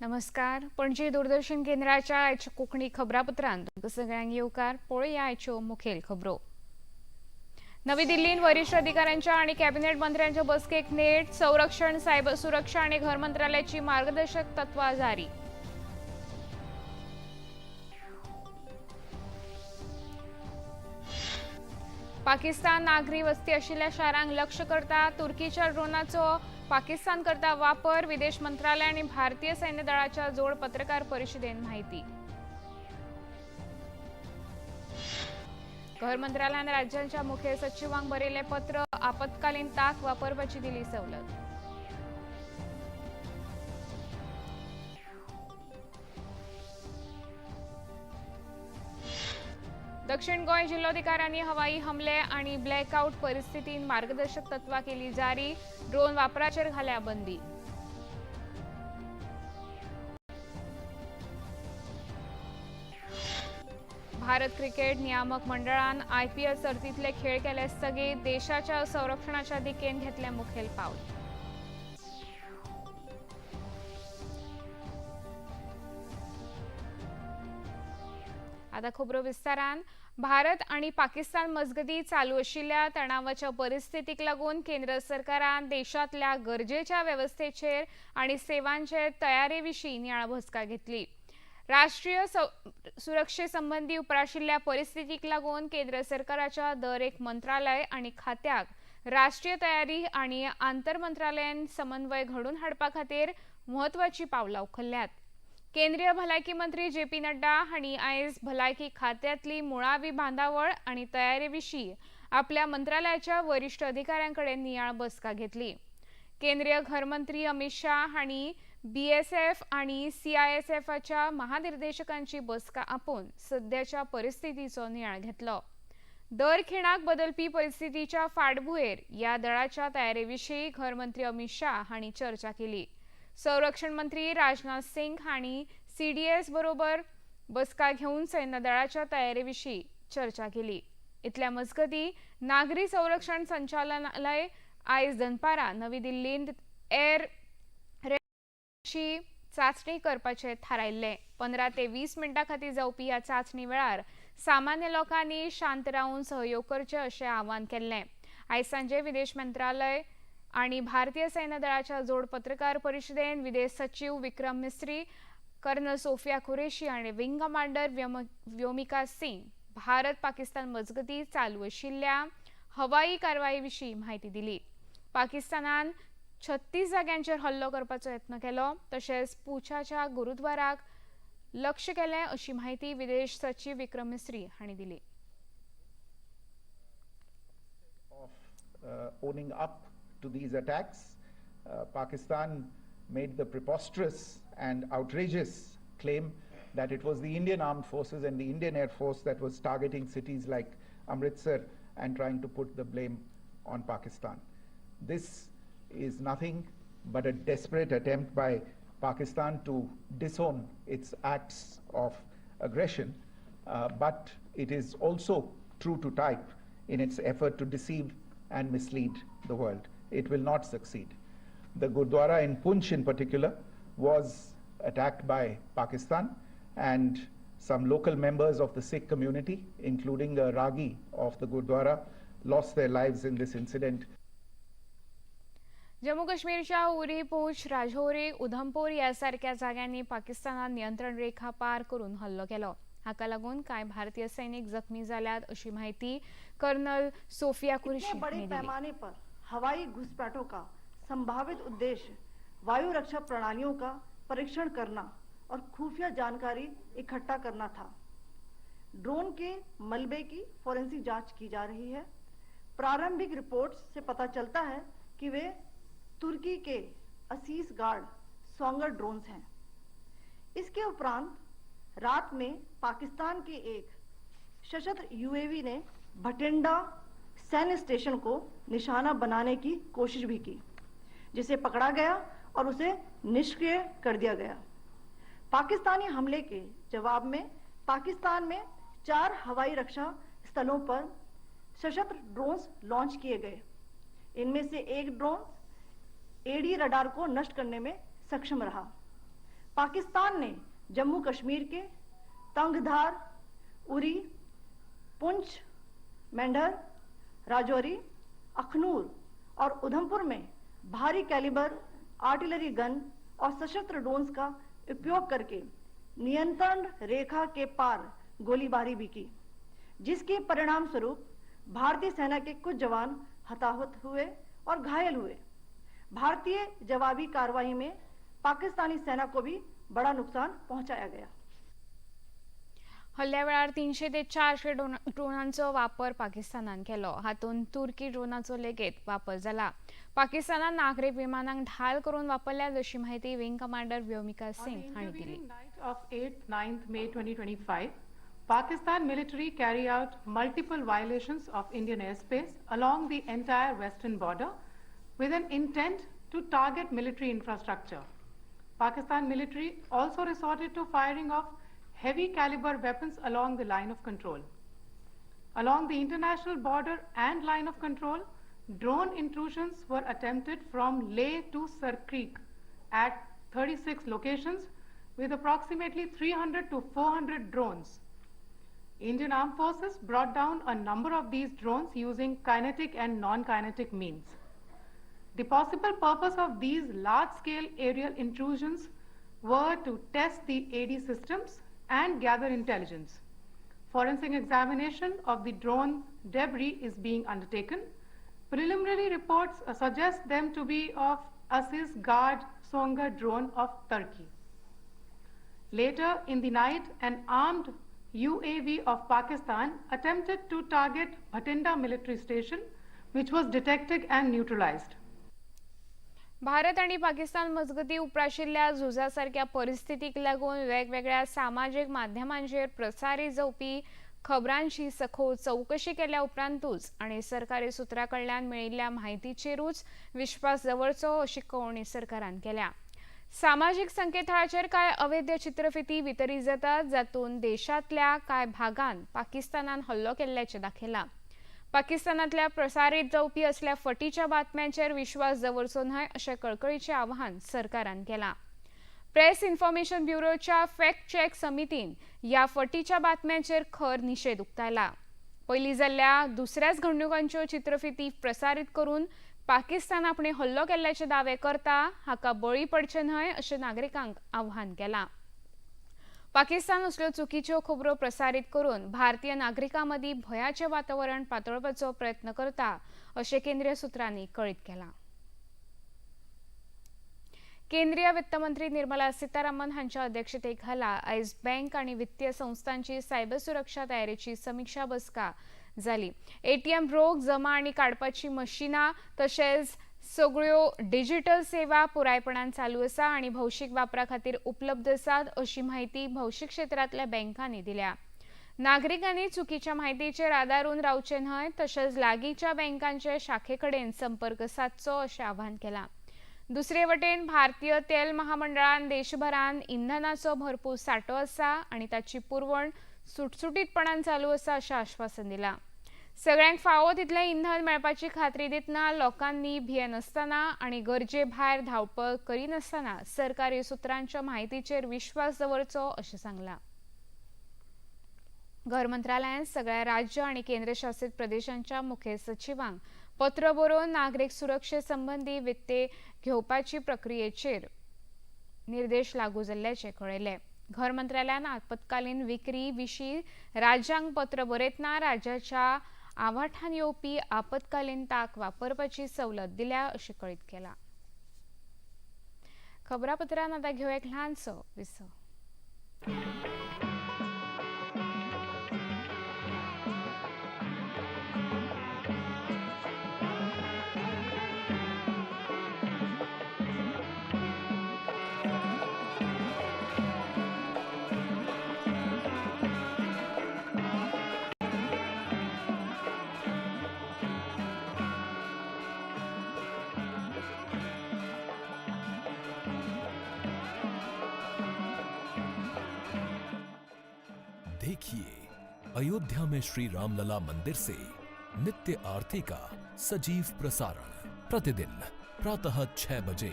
नमस्कार, पणजी दूरदर्शन केंद्राच्या आयच्या कोंकणी खबरापत्रांत तुमकां सगळ्यांक येवकार. पळोवया आयच्यो मुखेल खबरो. नवी दिल्लीत वरिष्ठ अधिकाऱ्यांच्या आणि कॅबिनेट मंत्र्यांच्या बसकेक नेट. संरक्षण, सायबर सुरक्षा आणि घर मंत्रालयाची मार्गदर्शक तत्वा जारी. पाकिस्तान नागरी वस्ती आशिल्ल्या शारांक लक्ष करता. तुर्कीच्या ड्रोनाचो पाकिस्तान करता वापर. विदेश मंत्रालय आणि भारतीय सैन्य दळाच्या जोड पत्रकार परिषदेत माहिती. घर मंत्रालयान राज्यांच्या मुखेल सचिवांक बरयिल्लें पत्र. आपत्कालीन ताक वापरपाची दिली सवलत. दक्षिण गोंय जिल्लोधिकाऱ्यांनी हवाई हमले आणि ब्लॅकआउट परिस्थितीत मार्गदर्शक तत्वा केली जारी. ड्रोन वापराचेर घाल्या बंदी. भारत क्रिकेट नियामक मंडळान आयपीएल सर्तीतले खेळ केले स्थगीत. देशाच्या संरक्षणाच्या दिकेन घेतले मुखेल पावल. आता खबरो विस्तारान. भारत आणि पाकिस्तान मजगती चालू आशिल्ल्या तणावाच्या परिस्थितीक लागून केंद्र सरकारान देशांतल्या गरजेच्या वेवस्थेचेर आणि सेवांचे तयारे विशीं नियाळ बसका घेतली. राष्ट्रीय सुरक्षे संबंदी उप्राशिल्ल्या परिस्थितीक लागून केंद्र सरकाराच्या दर एक मंत्रालय आणि खात्याक राष्ट्रीय तयारी आणि आंतरमंत्रालयीन समन्वय घडोवन हाडपा खातीर म्हत्वाची पावलां उखल्ल्यात. केंद्रीय भलायकी मंत्री जे पी नड्डा हांणी आयज भलायकी खात्यांतली मुळावी बांदावळ आनी तयारे विशीं आपल्या मंत्रालयाच्या वरिश्ठ अधिकाऱ्यां कडेन नियाळ बसका घेतली. केंद्रीय घरमंत्री अमित शाह हांणी बीएसएफ आनी सीआयएसएफच्या महानिर्देशकांची बसका आपोवन सद्याच्या परिस्थितीचो नियाळ घेतलो. दर खिणाक बदलपी परिस्थितीच्या फाटभुंयेर ह्या दळाच्या तयारे विशीं घरमंत्री अमित शाह हांणी चर्चा केली. संरक्षण मंत्री राजनाथ सिंग हांणी सीडीएस बरोबर बसका घेवन सैन्य दळाच्या तयारे विशीं चर्चा केली. इतल्या मजगती नागरी संरक्षण संचालनालय आयज दनपारां नवी दिल्लींत एअर ची चांचणी करपाचें थारायिल्लें. 15 ते 20 मिनटां खातीर जावपी ह्या चांचणी वेळार सामान्य लोकांनी शांत रावन सहयोग करचे अशें आवाहन केल्लें. आयज सांजे विदेश मंत्रालय आणि भारतीय सैन्य दळाच्या जोड पत्रकार परिषदेन विदेश सचिव विक्रम मिस्री, कर्नल सोफिया कुरेशी आणि विंग कमांडर व्योमिका सिंग भारत पाकिस्तान मजगती चालू आशिल्ल्या हवाई कारवाई विशीं माहिती दिली. पाकिस्तानान 36 जाग्यांचेर हल्लो करपाचो यत्न केलो, तशेंच पुछाच्या गुरुद्वाराक लक्ष केलें अशी माहिती विदेश सचिव विक्रम मिस्री हांणी दिली. Of owning up to these attacks. Pakistan made the preposterous and outrageous claim that it was the Indian Armed Forces and the Indian Air Force that was targeting cities like Amritsar and trying to put the blame on Pakistan. This is nothing but a desperate attempt by Pakistan to disown its acts of aggression, but it is also true to type in its effort to deceive and mislead the world. It will not succeed. The Gurdwara in Poonch in particular was attacked by Pakistan, and some local members of the Sikh community, including a Ragi of the Gurdwara, lost their lives in this incident. Jammu काश्मीरच्या उरी, पूंछ, राजौरी, उधमपूर ह्या सारक्या जाग्यांनी पाकिस्तानान नियंत्रण रेखा पार करून हल्लो केलो. हाका लागून कांय भारतीय सैनिक जखमी जाल्यात अशी माहिती कर्नल सोफिया कुरेशी इतने बड़े हांणी दिली. पैमाने पर हवाई घुसपैठों का संभावित उद्देश्य वायु रक्षा प्रणालियों का परीक्षण करना और खुफिया जानकारी इकट्ठा करना था. ड्रोन के मलबे की फॉरेंसिक जांच की जा रही है. प्रारंभिक रिपोर्ट्स से पता चलता है कि वे तुर्की के असीस गार्ड सॉन्गर ड्रोन्स हैं. इसके उपरांत रात में पाकिस्तान के एक सशस्त्र यूएवी ने भटिंडा सैन्य स्टेशन को निशाना बनाने की कोशिश भी की, जिसे पकड़ा गया और उसे निष्क्रिय कर दिया गया. पाकिस्तानी हमले के जवाब में पाकिस्तान में 4 हवाई रक्षा स्थलों पर सशस्त्र ड्रोन्स लॉन्च किए गए. इनमें से एक ड्रोन एडी रडार को नष्ट करने में सक्षम रहा. पाकिस्तान ने जम्मू कश्मीर के तंगधार, उरी, पुंछ, मेंढर, राजौरी, अखनूर और उधमपुर में भारी कैलिबर आर्टिलरी गन और सशस्त्र ड्रोन्स का उपयोग करके नियंत्रण रेखा के पार गोलीबारी भी की, जिसके परिणाम स्वरूप भारतीय सेना के कुछ जवान हताहत हुए और घायल हुए। भारतीय जवाबी कार्रवाई में पाकिस्तानी सेना को भी बड़ा नुकसान पहुंचाया गया। हल्ल्या वेळार 300 ते 400 ड्रोनांचो वापर पाकिस्तानान केलो। हातूंत तुर्की ड्रोनाचो लेगीत वापर जाला। पाकिस्तानान नागरी विमानांक ढाल करून वापरल्यात अशी माहिती विंग कमांडर व्योमिका सिंग हांणी दिली। Night of 8th-9th May 2025, Pakistan military carry out multiple violations of Indian airspace along the entire western border with an intent to target military infrastructure. Pakistan military also resorted to firing of heavy caliber weapons along the line of control. Along the international border and line of control, drone intrusions were attempted from Leh to Sir Creek at 36 locations with approximately 300 to 400 drones. Indian Armed Forces brought down a number of these drones using kinetic and non-kinetic means. The possible purpose of these large-scale aerial intrusions were to test the AD systems and gather intelligence. Forensic examination of the drone debris is being undertaken. Preliminary reports suggest them to be of Asis Guard Songar drone of Turkey. Later in the night, an armed UAV of Pakistan attempted to target Bhatinda military station, which was detected and neutralized. Bharat आणि पाकिस्तान मजगती उप्राशिल्ल्या झुजासारख्या परिस्थितीक लागून वेगवेगळ्या सामाजीक माध्यमांचेर प्रसारीत जावपी खबरांची सखोल चवकशी केल्या उपरांतूच आनी सरकारी सुत्रां कडल्यान मेळिल्ल्या म्हायतीचेरूच विश्वास दवरचो अशी कळोवणी सरकारान केल्या। सामाजीक संकेतथळाचेर कांय अवैध चित्रफिती वितरीत जातात, जातूंत देशांतल्या कांय भागांत पाकिस्तानान हल्लो केल्ल्याचें दाखयलां। पाकिस्तानांतल्या प्रसारीत जावपी असल्या फटीच्या बातम्यांचेर विश्वास दवरचो न्हय अशें कळकळीचें आवाहन सरकारान केलां। प्रेस इन्फॉर्मेशन ब्युरोच्या फॅक्ट चॅक समितीन ह्या फटीच्या बातम्यांचेर खर निशेध उक्तायला। पयलीं जाल्ल्या दुसऱ्याच घडणुकांच्यो चित्रफिती प्रसारीत करून पाकिस्तान आपणे हल्लो केल्ल्याचे दावे करता, हाका बळी पडचे न्हय अशें नागरिकांक आव्हान केलां। पाकिस्तान असल्यो चुकीच्यो खबरो प्रसारीत करून भारतीय नागरिकां मदीं भंयाचें वातावरण पातळपाचो प्रयत्न करता अशें केंद्रीय सुत्रांनी कळीत केलां। केंद्रीय वित्तमंत्री निर्मला सीतारामन हांच्या अध्यक्षतेखाला आयज बँक आनी वित्तीय संस्थांची सायबर सुरक्षा तयारेची समिक्षा बसका जाली। एटीएम रोख जमा आनी काडपाची मशिनां तशेंच सगळ्यो डिजिटल सेवा पुरायपणान चालू आसा आनी भौशीक वापरा खातीर उपलब्ध आसात अशी म्हायती भौशीक क्षेत्रांतल्या बँकांनी दिल्या। नागरिकांनी चुकीच्या म्हायतीचेर आदारून रावचें न्हय तशेंच लागींच्या बँकांचे शाखे कडेन संपर्क सादचो अशें आवाहन केलां। दुसरे वटेन भारतीय तेल महामंडळान देशभरान इंधनाचो भरपूर सांठो आसा आनी ताची पुरवण सुटसुटीतपणान चालू आसा अशें आश्वासन दिलां। सगळ्यांक फावो तितलें इंधन मेळपाची खात्री दितना लोकांनी भियेनासतना आनी गरजे भायर धांवपळ करिनासतना सरकारी सुत्रांच्या म्हायतीचेर विश्वास दवरचो अशें सांगलां। घर मंत्रालयान सगळ्या राज्य आनी केंद्रशासित प्रदेशांच्या मुखेल सचिवांक पत्र बरोवन नागरीक सुरक्षे संबंदी वित्ते घेवपाची प्रक्रियेचेर निर्देश लागू जाल्ल्याचें कळयलें। घर मंत्रालयान आपत्कालीन विक्री विशीं राज्यांक पत्र बरयतना राज्याच्या आवाठान येवपी आपत्कालीन ताक वापरपाची सवलत दिल्या अशें कळीत केलां। खबरापत्रान आतां घेवया एक ल्हानसो विसव। देखिए अयोध्या में श्री रामलला मंदिर से नित्य आरती का सजीव प्रसारण प्रतिदिन प्रातः 6 बजे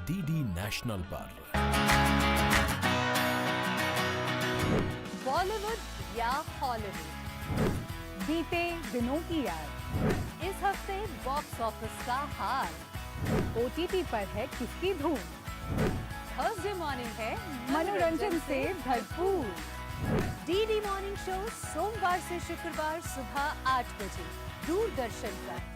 डीडी नेशनल पर। बॉलीवुड या हॉलीवुड, बीते दिनों की याद, इस हफ्ते बॉक्स ऑफिस का हाल, ओटीटी पर है किसकी धूम, थर्सडे मॉर्निंग है मनोरंजन से भरपूर। डीडी मॉर्निंग शो सोमवार से शुक्रवार सुबह 8 बजे दूरदर्शन पर।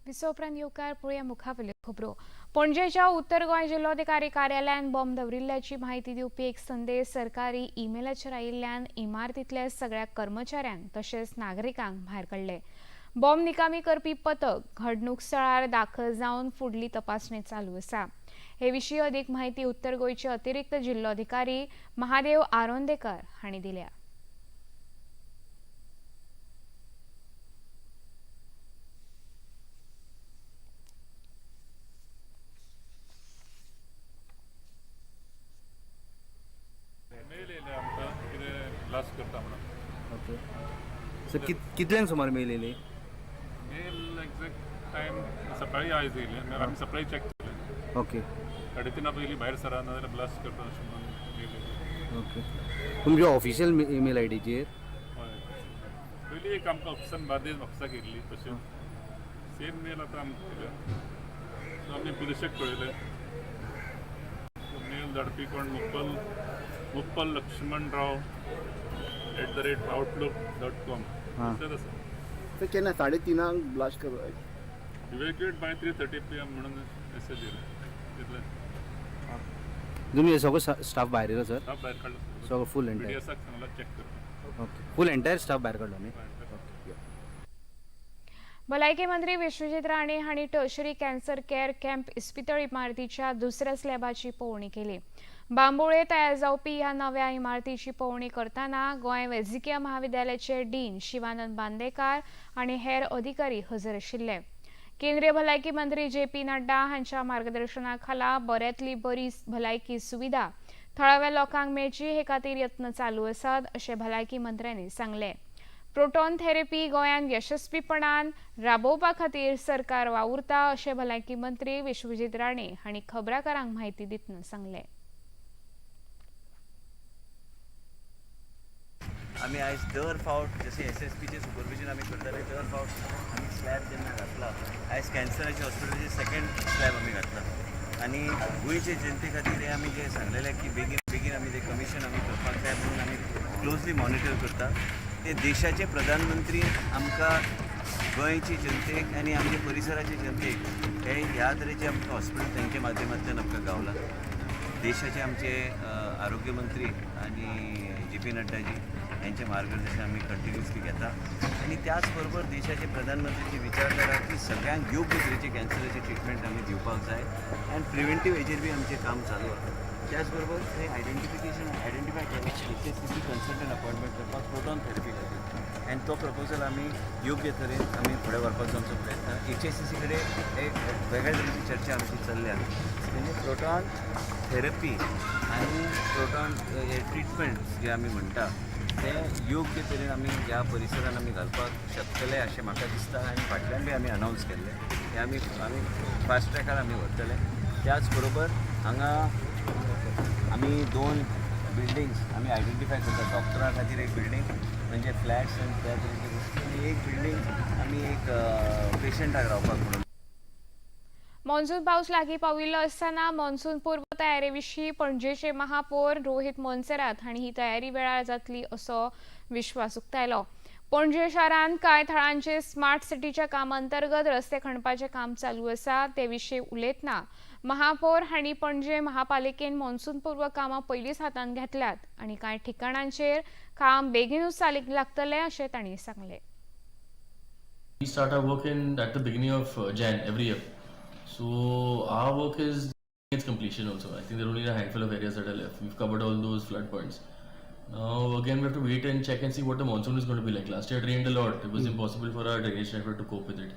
विसोपरांत येवकार. पळोवया मुखावेल्यो खबरो. पणजेच्या उत्तर गोंय जिल्लोधिकारी कार्यालयान बॉम्ब दवरिल्ल्याची म्हायती दिवपी एक संदेश सरकारी ईमेलाचेर आयिल्ल्यान इमारतींतल्या सगळ्या कर्मचाऱ्यांक तशेंच नागरिकांक भायर काडले. बॉम्ब निकामी करपी पथक घडणूक स्थळार दाखल जावन फुडली तपासणी चालू आसा. हे विशीं अदीक म्हायती उत्तर गोंयचे अतिरिक्त जिल्लोधिकारी महादेव आरोंदेकर हांणी दिल्या. मेल येयले आमकां कितें ब्लास्ट करता म्हणून. ओके सो कितल्यांक सुमार मेल येयली? मेल एग्जॅक्ट टायम सकाळी आयज येयले आमी सकाळी चॅक केले. ओके. 3:30 पयलीं भायर सरा नाजाल्यार ब्लास्ट करता अशें म्हणून मेल येयले. ओके, तुमच्या ऑफिशियल ईमेल I डीचेर? हय, पयलीं एक आमकां ऑफिसान बार्देज ऑफिसाक येयल्ली, तशें सेम मेल आतां आमकां येयल्या. सो आमी पुलिशेक कळयलें. मेल धाडपी कोण Muppal Laxman Rao @outlook.com तशेंच आसा. ते केन्ना 3:30 ब्लास्ट कर? इव्हॅक्युएट बाय 3:30 PM म्हणून मेसेज येयला तितलें. तुमी सगळो स्टाफ भायर येयलो सर? स्टाफ भायर काडलो. सगळो फूल एंटायर? पीडीएसाक सांगला चॅक करपाक. ओके, फूल एंटायर स्टाफ भायर काडलो न्ही? भलायकी मंत्री विश्वजीत राणे हांणी टर्शरी कॅन्सर केअर कॅम्प इस्पितळ इमारतीच्या दुसऱ्या स्लॅबाची पळोवणी केली. बांबोळे तयार जावपी ह्या नव्या इमारतीची पळोवणी करतना गोंय वैजकीय महाविद्यालयाचे डीन शिवानंद बांदेकार आनी हेर अधिकारी हजर आशिल्ले. केंद्रीय भलायकी मंत्री जे.पी. नड्डा हांच्या मार्गदर्शना खाला बऱ्यांतली बरी भलायकी सुविधा थळाव्या लोकांक मेळची हे खातीर यत्न चालू आसात अशें भलायकी मंत्र्यांनी सांगलें. प्रोटॉन थेरपी गोंयांत यशस्वीपणान राबोवपा खातीर सरकार वावुरता अशें भलायकी मंत्री विश्वजीत राणे हांणी खबराकारांक म्हायती दितना सांगलें. आमी आयज दर फावट जशें एस एस पीचें सुपरविजन आमी करताले, दर फावट आमी स्लॅब जेन्ना घातला, आयज कॅन्सराच्या हॉस्पिटलाचे सेकंड स्लॅब आमी घातला आनी गोंयचे जनते खातीर हें आमी जें सांगलेलें की बेगीन बेगीन आमी तें कमिशन आमी करपाक जाय म्हणून आमी क्लोजली मॉनिटर करता. ते देशाचे प्रधानमंत्री आमकां गोंयचे जनतेक आनी आमच्या परिसराचे जनतेक हे ह्या तरेचे आमकां हॉस्पिटल तांच्या माध्यमांतल्यान आमकां गावला. देशाचे आमचे आरोग्य मंत्री आनी जे पी नड्डाजी यांचे मार्गदर्शन आमी कंटिन्युअसली घेता आनी त्याच बरोबर देशाचे प्रधानमंत्रीची विचारधारा की सगळ्यांक योग्य तरेचे कॅन्सराचे ट्रिटमेंट आमी दिवपाक जाय आनी प्रिवेंटीव हेजेर बी आमचें काम चालू आसा. त्याच बरोबर थंय आयडेंटिफाय करपाक HSCC consultant appointment करपाक प्रोटॉन थेरपी खातीर आनी तो प्रपोजल आमी योग्य तरेन आमी फुडें व्हरपाचो आमचो प्रयत्न. HSCC कडेन एक वेगळ्या तरेची चर्चा आमची चल्ल्या, म्हणजे प्रोटॉन थेरपी आनी प्रोटॉन ट्रिटमेंट जे आमी म्हणटा ते योग्य तरेन आमी ह्या परिसरान आमी घालपाक शकतले अशें म्हाका दिसता आनी फाटल्यान बी आमी अनावन्स केल्ले हे आमी आमी फास्ट ट्रॅकार आमी व्हरतले. त्याच बरोबर हांगा आमी 2 बिल्डिंग्स आमी आयडेंटिफाय करता. डॉक्टरा खातीर एक बिल्डींग म्हणजे फ्लॅट्स आनी त्या तरेचे गोश्टी आनी एक बिल्डींग आमी एक पेशंटाक रावपाक म्हणून. मॉन्सून पावस लागीं पाविल्लो आसतना मॉन्सून पूर्व तयारे विशीं पणजेचे महापौर रोहित मोन्सेरात हांणी ही तयारी वेळार जातली असो विश्वास उक्तायलो. पणजे शारांत कांय थळांचेर स्मार्ट सिटीच्या कामा अंतर्गत रस्ते खणपाचें काम चालू आसा ते विशीं उलयतना महापौर हांणी पणजे महापालिकेन मॉन्सून पूर्व कामां पयलींच हातांत घेतल्यात आनी कांय ठिकाणांचेर काम बेगीनूच चालीक लागतलें अशें तांणी सांगलें. We start our work in at the beginning of Jan every year. So our work is Its completion also. I think there are only a handful of areas that are left. We've covered all those flood points. Now again we have to wait and check and see what the monsoon is going to be like. Last year it rained a lot. It was impossible for our drainage network to cope with it.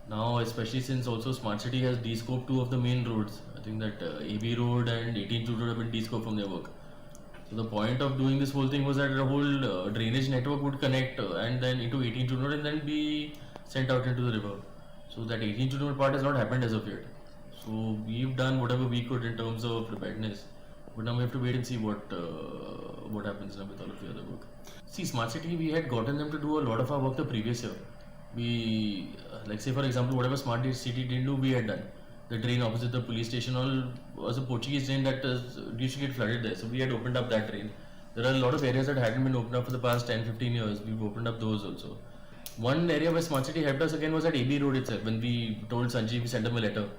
Now, especially since also Smart City has descoped two of the main roads. I think that AB Road and 18 June Road have been descoped from their work. So the point of doing this whole thing was that the whole drainage network would connect and then into 18 June Road and then be sent out into the river. So that 18 June Road part has not happened as of yet. So we've done whatever we could in terms of preparedness, but now we have to wait and see what happens now with all of the other work. See, Smart City, we had gotten them to do a lot of our work the previous year. We like say for example, whatever Smart City didn't do, we had done. The drain opposite the police station all was a Portuguese drain that used to get flooded there. So we had opened up that drain. There are a lot of areas that hadn't been opened up for the past 10-15 years. We've opened up those also. One area where Smart City helped us again was at AB Road itself. When we told Sanjeev, we sent him a letter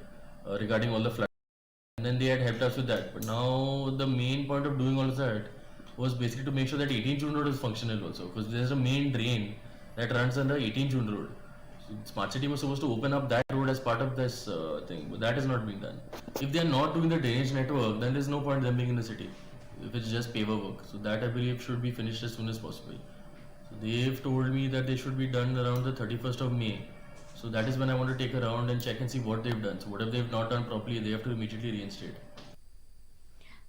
regarding all the flood, and then they had helped us with that. But now the main point of doing all of that was basically to make sure that 18 June Road is functional also, because there's a main drain that runs under 18 June Road. So Smart City was supposed to open up that road as part of this thing, but that has not been done. If they are not doing the drainage network, then there's no point them being in the city, if it's just paver work. So that I believe should be finished as soon as possible. So they've told me that they should be done around the 31st of May. So that is when I want to take a round and check and see what they've done. So what if they've not done properly, they have to immediately reinstate.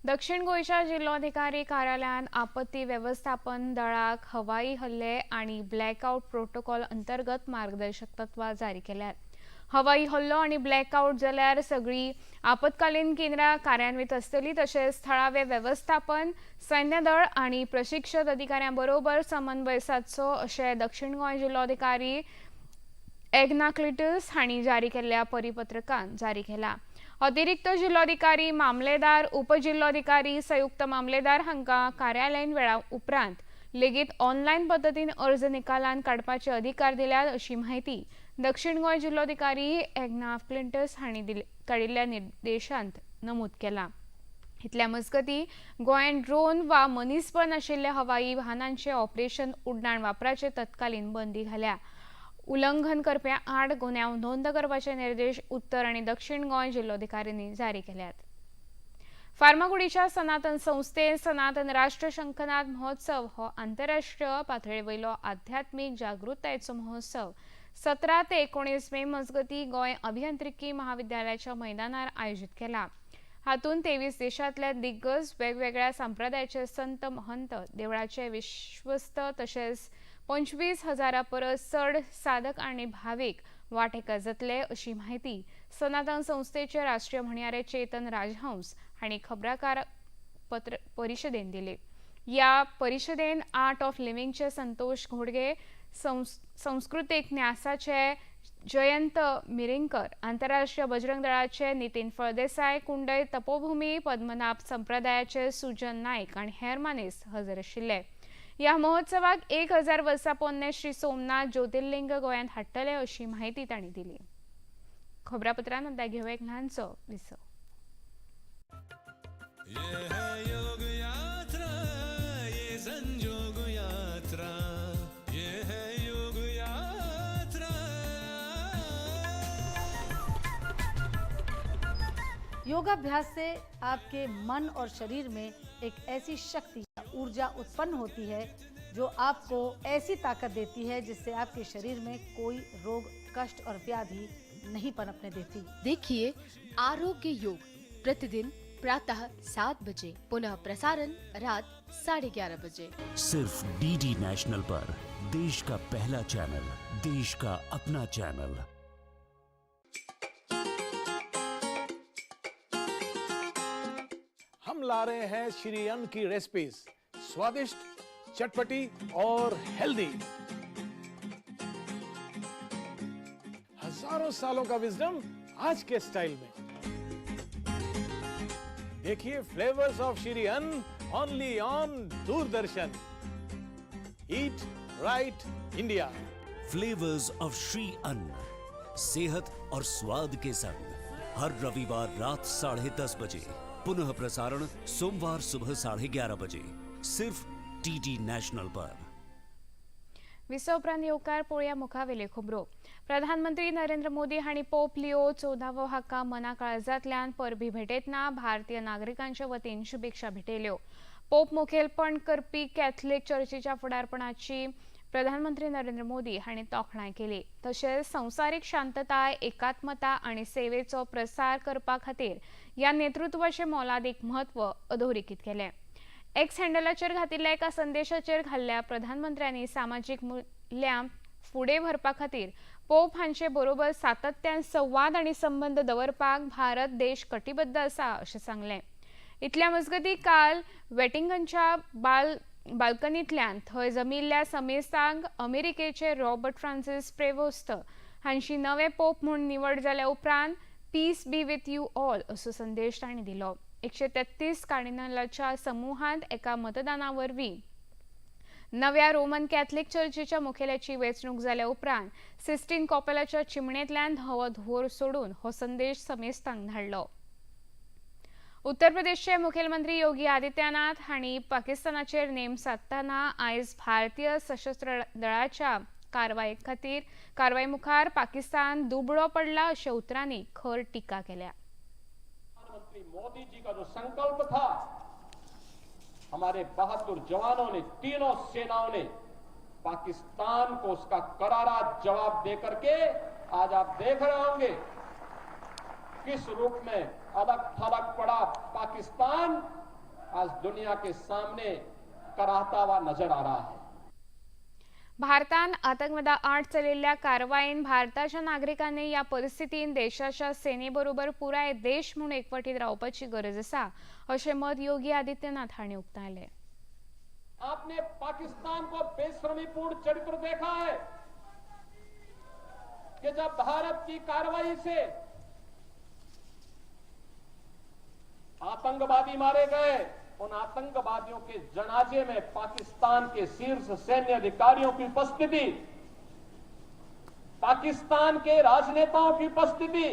दक्षिण गोंयच्या जिल्लोधिकारी कार्यालयान आपत्ती वेवस्थापन दळाक हवाई हल्ले आनी blackout protocol अंतर्गत मार्गदर्शक तत्वां जारी केल्यात. हवाई हल्लो आनी ब्लॅकआउट जाल्यार सगळीं आपत्कालीन केंद्रां कार्यान्वित आसतलीं. तशेंच थळावे वेवस्थापन, सैन्य दळ आनी प्रशिक्षक अधिकाऱ्यां बरोबर समन्वय सादचो अशें दक्षिण गोंय जिल्लोधिकारी एग्ना क्लिटस हांणी जारी केल्ल्या परिपत्रकान जारी केला. अतिरिक्त जिल्लोधिकारी, मामलेदार, उपजिल्लोधिकारी, संयुक्त मामलेदार हांकां कार्यालयीन वेळा उपरांत लेगीत ऑनलायन पद्दतीन अर्ज निकालान काडपाचे अधिकार दिल्यात अशी म्हायती दक्षिण गोंय जिल्लोधिकारी एग्ना क्लिंटस हांणी काडिल्ल्या निर्देशांत नमूद केला. इतल्या मजगती गोंयांत ड्रोन वा मनीसबळ नाशिल्ल्या हवाई वाहनांचे ऑपरेशन उड्डाण वापराचे तत्कालीन बंदी घाल्या. उल्लंघन करप्यां आड गुन्यांव नोंद करपाचे निर्देश उत्तर आनी दक्षिण गोंय जिल्लोधिकाऱ्यांनी जारी केल्यात. फार्मागुडीच्या सनातन संस्थेन सनातन राष्ट्र शंखनाद महोत्सव हो आंतरराष्ट्रीय पातळे वयलो आध्यात्मीक जागृतायेचो महोत्सव 17 ते 19 मे मजगती गोंय अभियांत्रिकी महाविद्यालयाच्या मैदानार आयोजीत केला. हातूंत 23 देशांतल्या दिग्गज वेगवेगळ्या संप्रदायाचे संत महंत, देवळाचे विश्वस्त तशेंच 25,000 परस चड साधक आनी भावीक वांटेकार जातले अशी म्हायती सनातन संस्थेचे राष्ट्रीय म्हणयारे चेतन राजहंस हांणी खबराकार पत्र परिशदेन दिली. ह्या परिशदेन आर्ट ऑफ लिव्हिंगचे संतोष घोडगे, संस्कृतीक न्यासाचे जयंत मिरिंकर, आंतरराष्ट्रीय बजरंग दळाचे नितीन फळदेसाय, कुंडय तपोभूमी पद्मनाभ संप्रदायाचे सुजन नायक आनी हेर मानेस्त हजर आशिल्ले. ह्या महोत्सवाक 1000 वर्सां पोन्ने श्री सोमनाथ ज्योतिर्लिंग गोंयांत हाडटले अशी म्हायती तांणी दिली. खबरापत्रान आतां घेवया एक ल्हानसो विसव. ये है योग यात्रा, ये संजोग यात्रा, ये है योग यात्रा. योगाभ्यास से आपके मन और शरीर में एक ऐसी शक्ति या ऊर्जा उत्पन्न होती है जो आपको ऐसी ताकत देती है जिससे आपके शरीर में कोई रोग, कष्ट और व्याधि नहीं पनपने देती। देखिए आरोग्य योग प्रतिदिन प्रातः 7 बजे, पुनः प्रसारण रात 11:30 बजे, सिर्फ डीडी नेशनल पर। देश का पहला चैनल, देश का अपना चैनल। हम ला रहे हैं श्री अन्न की रेसिपीज, स्वादिष्ट, चटपटी और हेल्दी। हजारों सालों का विजडम आज के स्टाइल में। देखिए flavours of Shri Anna only on Doordarshan. Eat right India. Flavours of Shri Anna, सेहत और स्वाद के संग, हर रविवार रात 10:30 बजे, पुनः प्रसारण सोमवार सुबह 11:30 बजे, सिर्फ डीडी नेशनल पर। विसव उपरांत येवकार पोळया मुखावेल्यो खबरो. प्रधानमंत्री नरेंद्र मोदी हांणी पोप लिओ 14वो हाका मना काळजांतल्यान परबी भेटयतना भारतीय नागरिकांच्या वतीन शुभेच्छा भेटयल्यो. पोप मुखेलपण करपी कॅथलिक चर्चीच्या फुडारपणाची प्रधानमंत्री नरेंद्र मोदी हांणी तोखणाय केली. तशेंच संवसारीक शांतताय, एकात्मता आनी सेवेचो प्रसार करपा खातीर ह्या नेतृत्वाचें मोलादीक म्हत्व अधोरेखीत केलें. एक्स हँडलाचेर घातिल्ल्या एका संदेशाचेर घाल्ल्या प्रधानमंत्र्यांनी सामाजीक मुल्यां फुडें व्हरपा खातीर पोप हांचे बरोबर सातत्यान संवाद आनी संबंद दवरपाक भारत देश कटिबद्ध आसा अशें सांगलें. इतल्या मजगतीं काल वेटिंगनच्या बाल्कनींतल्यान थंय जमिल्ल्या समेस्तांक अमेरिकेचे रॉबर्ट फ्रांसिस प्रेवोस्त हांची नवे पोप म्हूण निवड जाल्या उपरांत peace be with you all असो संदेश तांणी दिलो. 133 कार्डिनलाच्या समुहांत एका मतदाना वरवीं नव्या रोमन कॅथलिक चर्चीच्या मुखेल्याची वेंचणूक जाल्या उपरांत सिस्टीन कॉपेलाच्या चिमणेंतल्यान धवो धुंवर सोडून हो संदेश समेस्तांक धाडलो. उत्तर प्रदेशचे मुखेलमंत्री योगी आदित्यनाथ हांणी पाकिस्तानाचेर नेम सादतना आयज भारतीय सशस्त्र दळाच्या कारवाये मुखार पाकिस्तान दुबळो पडला अशा उतरांनी खर टीका केल्या. प्रधानमंत्री मोदी जी का जो संकल्प था, हमारे बहादुर जवानों ने, तीनों सेनाओं ने पाकिस्तान को उसका करारा जवाब दे करके आज आप देख रहे होंगे किस रूप में अलग थलग पड़ा पाकिस्तान आज दुनिया के सामने कराहता हुआ नजर आ रहा है. भारतान आतंकवादा आड चलयल्ल्या कारवायेन भारताच्या नागरिकांनी ह्या परिस्थितीन देशाच्या सेनेबरोबर पुराय देश म्हूण एकवटीत रावपाची गरज आसा अशें मत योगी आदित्यनाथ हांणी उक्तायलें. आपने पाकिस्तान को बेशर्मीपूर्ण चरित्र देखा है कि जब भारत की कार्रवाई से आतंकवादी मारे गए, उन आतंकवादियों के जनाजे में पाकिस्तान के शीर्ष सैन्य अधिकारियों की उपस्थिति, पाकिस्तान के राजनेताओं की उपस्थिति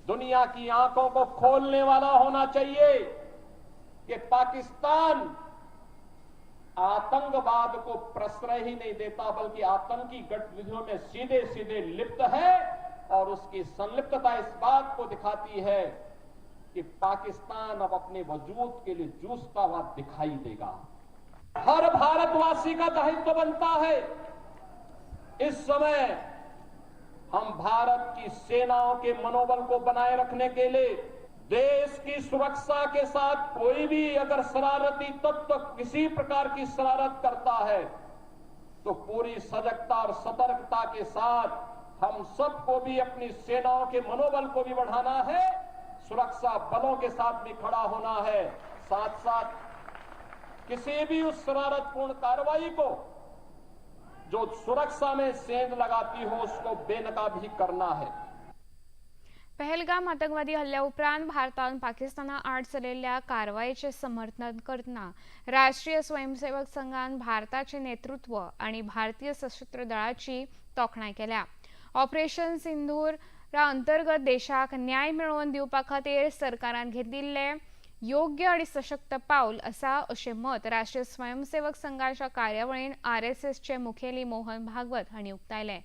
दुनिया की आंखों को खोलने वाला होना चाहिए कि पाकिस्तान आतंकवाद को प्रश्रय ही नहीं देता बल्कि आतंकी गतिविधियों में सीधे सीधे लिप्त है और उसकी संलिप्तता इस बात को दिखाती है कि पाकिस्तान अब अपने वजूद के लिए जूझता हुआ दिखाई देगा। हर भारतवासी का दायित्व बनता है इस समय हम भारत की सेनाओं के मनोबल को बनाए रखने के लिए देश की सुरक्षा के साथ कोई भी अगर शरारती तत्व किसी प्रकार की शरारत करता है तो पूरी सजगता और सतर्कता के साथ हम सबको भी अपनी सेनाओं के मनोबल को भी बढ़ाना है, सुरक्षा बलों के साथ भी खड़ा होना है, साथ साथ किसी भी उस शरारतपूर्ण कार्रवाई को जो सुरक्षा में सेंध लगाती हो उसको बेनकाब भी करना है। पहलगाम आतंकवादी हल्ल्या उपरांत भारतान पाकिस्ताना आड चलयल्ल्या कारवायेचें समर्थन करतना राष्ट्रीय स्वयंसेवक संघान भारताचें नेतृत्व आनी भारतीय सशस्त्र दळाची तोखणाय केल्या। ऑपरेशन सिंदूरा अंतर्गत देशाक न्याय मेळोवन दिवपा खातीर सरकारान घेतिल्लें योग्य आनी सशक्त पावल आसा अशें मत राष्ट्रीय स्वयंसेवक संघाच्या कार्यावळीन आरएसएसचे मुखेली मोहन भागवत हांणी उक्तायलें।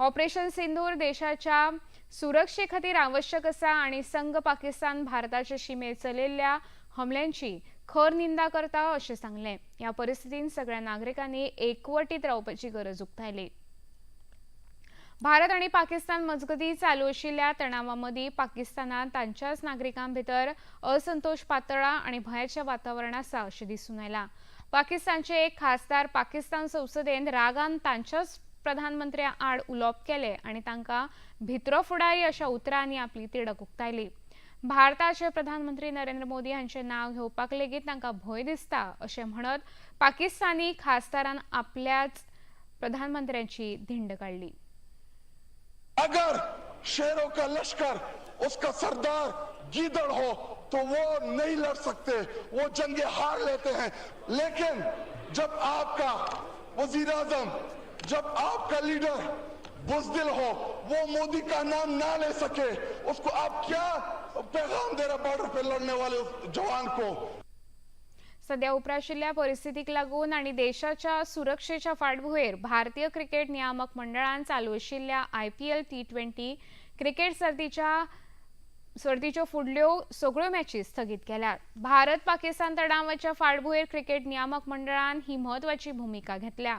ऑपरेशन सिंदूर देशाच्या सुरक्षे खातीर आवश्यक आसा आनी संघ पाकिस्तान भारताचे शिमेर चलयल्ल्या हमल्यांची खर निंदा करता अशें सांगलें। ह्या परिस्थितीन सगळ्या नागरिकांनी एकवटीत रावपाची गरज उक्तायली। भारत आनी पाकिस्तान मजगतीं चालू आशिल्ल्या तणावा मदीं पाकिस्तानान तांच्याच नागरिकां भितर असंतोष पातळा आनी भंयाचें वातावरण आसा अशें दिसून आयलां। पाकिस्तानचे एक खासदार पाकिस्तान संसदेन रागान तांच्याच प्रधानमंत्र्या आड उलोवप केलें आनी तांकां भितरो फुडारी अशा उतरांनी आपली तिडक उक्तायली। भारताचे प्रधानमंत्री नरेंद्र मोदी हांचें नांव घेवपाक लेगीत तांकां भंय दिसता अशें म्हणत पाकिस्तानी खासदारान आपल्याच प्रधानमंत्र्यांची धिंड काडली। अगर शेरों का लश्कर उसका सरदार गीदड़ हो तो वो नहीं लड़ सकते, वो जंगे हार लेते हैं। लेकिन जब आपका वजीर आजम, जब आपका लीडर बुजदिल हो, वो मोदी का नाम ना ले सके, उसको आप क्या पैगाम दे रहे बॉर्डर पे लड़ने वाले उस जवान को? सध्या उप्राशिल्ल्या परिस्थितीक लागून आनी देशाच्या सुरक्षेच्या फाटभुंयेर भारतीय क्रिकेट नियामक मंडळान चालू आशिल्ल्या IPL T20 cricket सर्तीच्यो फुडल्यो सगळ्यो मॅची स्थगीत केल्यात। भारत पाकिस्तान तणावाच्या फाटभुंयेर क्रिकेट नियामक मंडळान ही म्हत्वाची भुमिका घेतल्या।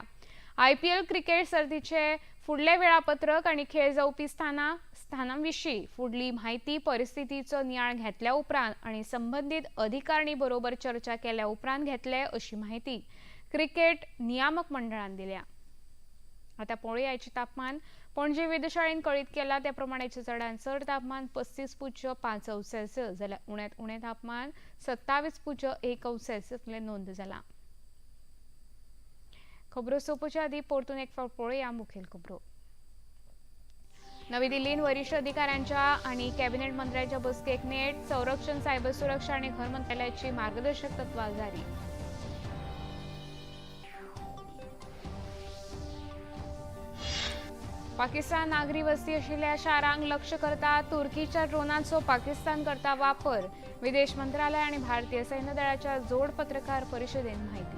IPL cricket सर्तीचे फुडले वेळापत्रक आनी खेळ जावपी स्थानांविशीं फुडली म्हायती परिस्थितीचो नियाळ घेतल्या उपरांत आनी संबंदीत अधिकारणी बरोबर चर्चा केल्या उपरांत घेतले अशी म्हायती क्रिकेट नियामक मंडळान दिल्या। आता पळोवया तापमान। पणजे वेधशाळेन कळीत केला त्या प्रमाणाचे चडांत चड तापमान 35.5 अंश सेल्सियस जाल्यार उण्यांत उणें तापमान 27.1 अंश सेल्सियस नोंद जाला। खबरो सोंपोवच्या आदी परतून एक फावट पळोवया मुखेल खबरो। नवी दिल्लीत वरिष्ठ अधिकाऱ्यांच्या आणि कॅबिनेट मंत्र्यांच्या बसकेक नेट संरक्षण, सायबर सुरक्षा आणि घर मंत्रालयाची मार्गदर्शक तत्त्वां जारी। पाकिस्तान नागरी वस्ती आशिल्ल्या शारांक लक्ष करता तुर्कीच्या ड्रोनांचो पाकिस्तान करता वापर, विदेश मंत्रालय आणि भारतीय सैन्य दळाच्या जोड पत्रकार परिषदेन माहिती।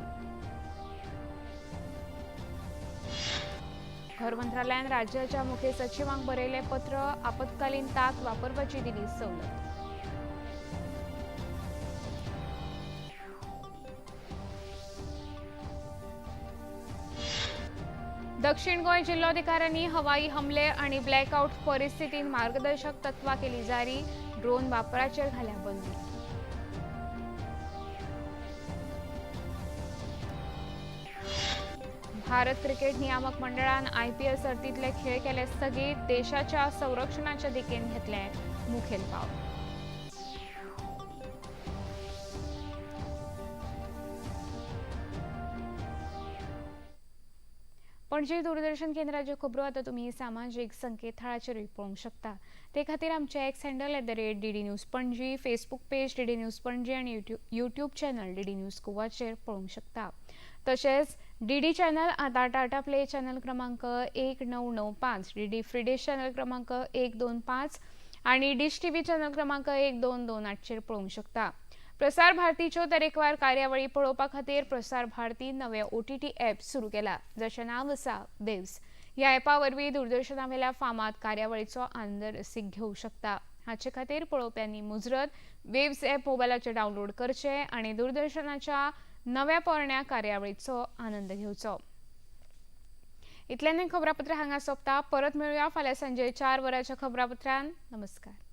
घर मंत्रालयान राज्याच्या मुख्य सचिवांक बरयले पत्र, आपत्कालीन ताक वापरपाची दिली सवलत। दक्षिण गोंय जिल्होधिकाऱ्यांनी हवाई हमले आणि ब्लॅकआउट परिस्थितीत मार्गदर्शक तत्त्वां केली जारी, ड्रोन वापराचेर घाल्या बंदी। भारत क्रिकेट नियामक मंडळान IPL सर्तीतले खेळ केले स्थगीत, देशाच्या संरक्षणाच्या दिकेन घेतले मुखेल पावल। पणजी दूरदर्शन केंद्राच्यो खबरो आतां तुमी सामाजीक संकेतथळाचेरूय पळोवंक शकता। ते खातीर आमचे X handle @DD News Panaji, Facebook page DD News Panaji आनी यूट्यूब चॅनल DD news गोवाचेर पळोवंक शकता। तशेंच DD channel आतां टाटा प्ले चॅनल क्रमांक 1995, DD free dish channel क्रमांक 125 आनी डिश TV channel क्रमांक 1228चेर पळोवंक शकता। प्रसार भारतीच्यो तरेकवार कार्यावळी पळोवपा खातीर प्रसार भारती नवे OTT app सुरू केला, जाचें नांव आसा वेव्स। ह्या ॲपा वरवीं दूरदर्शनावेल्या फामाद कार्यावळीचो आनंद रसीक घेवंक शकता। हाचे खातीर पळोवप्यांनी मुजरत वेव्स ॲप मोबायलाचेर डावनलोड करचें आनी दूरदर्शनाच्या नव्या पोरण्या कार्यावळीचो आनंद घेवचो। इतल्यान खबरापत्र हांगा सोंपता। परत मेळुया फाल्यां सांजे 4 वरांच्या खबरापत्रान। नमस्कार।